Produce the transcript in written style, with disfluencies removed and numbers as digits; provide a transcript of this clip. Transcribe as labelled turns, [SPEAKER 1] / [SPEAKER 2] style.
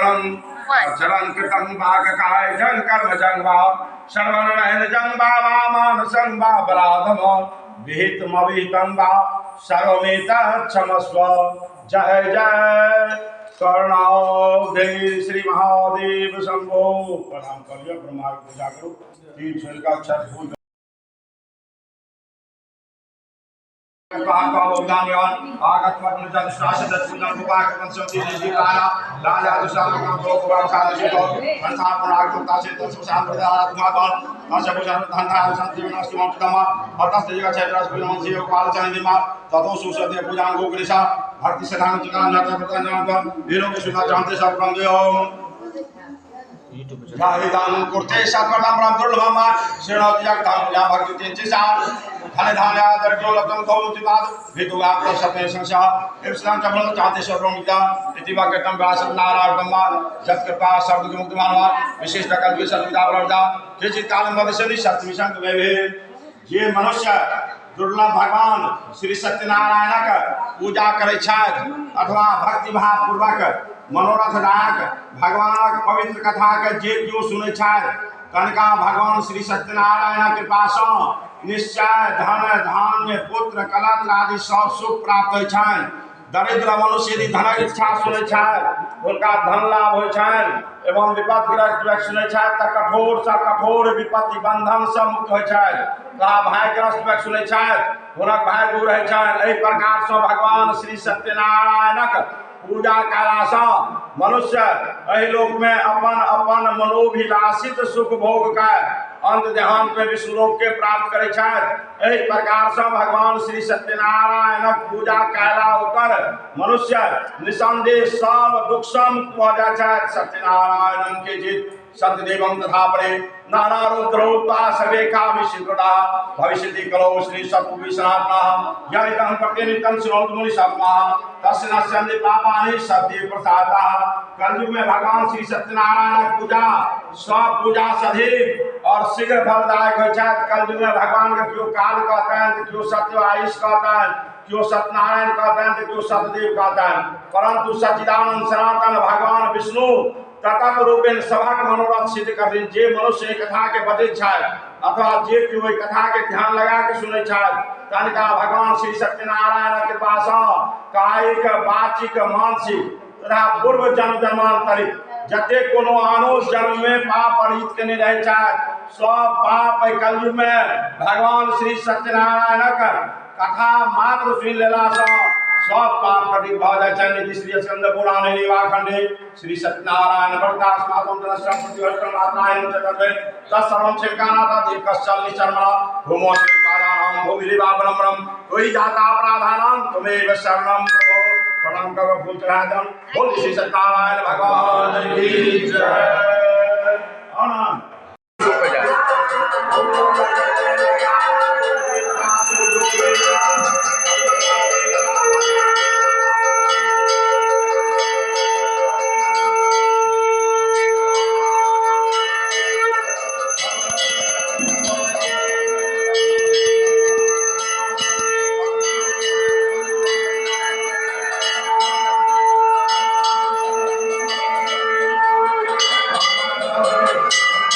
[SPEAKER 1] चरणम चरण कृतं वाक् जं कर्म जं वा श्रवणेन जं वा मानसं वा बलाधम विहितमविहितं वा सर्वमेतत् क्षमस्व। जय जय करुणाब्धे श्री महादेव शंभो। प्रणाम कर लियो, ब्रह्मा की पूजा करो, 3 छिलका अक्षर फूल जे मनुष्य दुर्लभ भगवान श्री सत्यनारायणक पूजा करै छथि अथवा भक्तिभाव पूर्वक मनोरथदायक भगवानक पवित्र कथा के जे केओ सुनै छथि तनिका भगवान श्री सत्यनारायणक कृपासँ निश्चय धन धान्य पुत्र कलत्र आदि सब सुख प्राप्त होइ छनि। दरिद्र मनुष्य यदि धनक इच्छा सुनै छथि हुनका धन लाभ होइ छनि एवं विपत्तिग्रस्त व्यक्ति सुनै छथि तऽ कठोरसँ कठोर विपत्ति बंधनसँ मुक्त होइ छथि तथा भाग्यग्रस्त व्यक्ति सुनै छथि हुनक भाय दूर होइ छनि। एहि प्रकारसँ भगवान श्री सत्यनारायणक पूजा कयलासँ मनुष्य एहि लोकमे अपन अपन मनोभिलाषित सुख भोग के अंत देहांत में विष्णु लोक के प्राप्त करै छथि। एहि प्रकारसँ भगवान श्री सत्यनारायणक पूजा कयला उत्तर मनुष्य निसंदेह सब दुखसँ मुक्त भऽ जाइ छथि। सत्यनारायण के जीत सत्यदेवं तथा परे नाना रुद्रोक्ता सर्वे कामिष्टदा भविष्यति कलौ श्री सत्पुरुष सनातनः यदितं प्रतिनित्यं शृणोतु मुनि सत्त्वाः तस्य नश्यन्ति पापानि सत्य प्रसादः। कलयुग में भगवान श्री सत्यनारायण पूजा सब पूजा सधिक और शीघ्र फलदायक होइ छथि। कलयुग में भगवान के केओ काल कहतनि, केओ सत्य आयुष कहतनि, केओ सत्यनारायण कहतनि, केओ सत्यदेव कहतनि, परंतु सच्चिदानंद सनातन भगवान विष्णु ततत रूपेण सभक मनोरथ सिद्ध करथिन। जे मनुष्य कथा के बजै छथि अथवा जे केओ ओहि कथा के ध्यान लगा के सुनै छथि तनिका भगवान श्री सत्यनारायण कृपासँ कायिक वाचिक मानसिक तथा पूर्व जन्म जन्मांतरित जते कोनो आनो जन्म में पाप अर्जित केने रहै छथि सब पाप एहि कलयुग में भगवान श्री सत्यनारायणक कथा मात्र सुनि लेलासँ सब पाप कटित भऽ जाइ छनि। श्री स्कंद पुराणे निवाखंडे श्री सत्यनारायण व्रतास्माकं तत्सर्वं छिलकानाथ कश्चल निचर्मणा भूमो श्रीपादानां भूमिरिवाब्रह्मणं त्वयि जाता अपराधानां त्वमेव शरणं प्रभो। प्रणाम करो, फूल चढ़ा दम। बोल श्री सत्यनारायण भगवान की जय। आनंद
[SPEAKER 2] Thank you.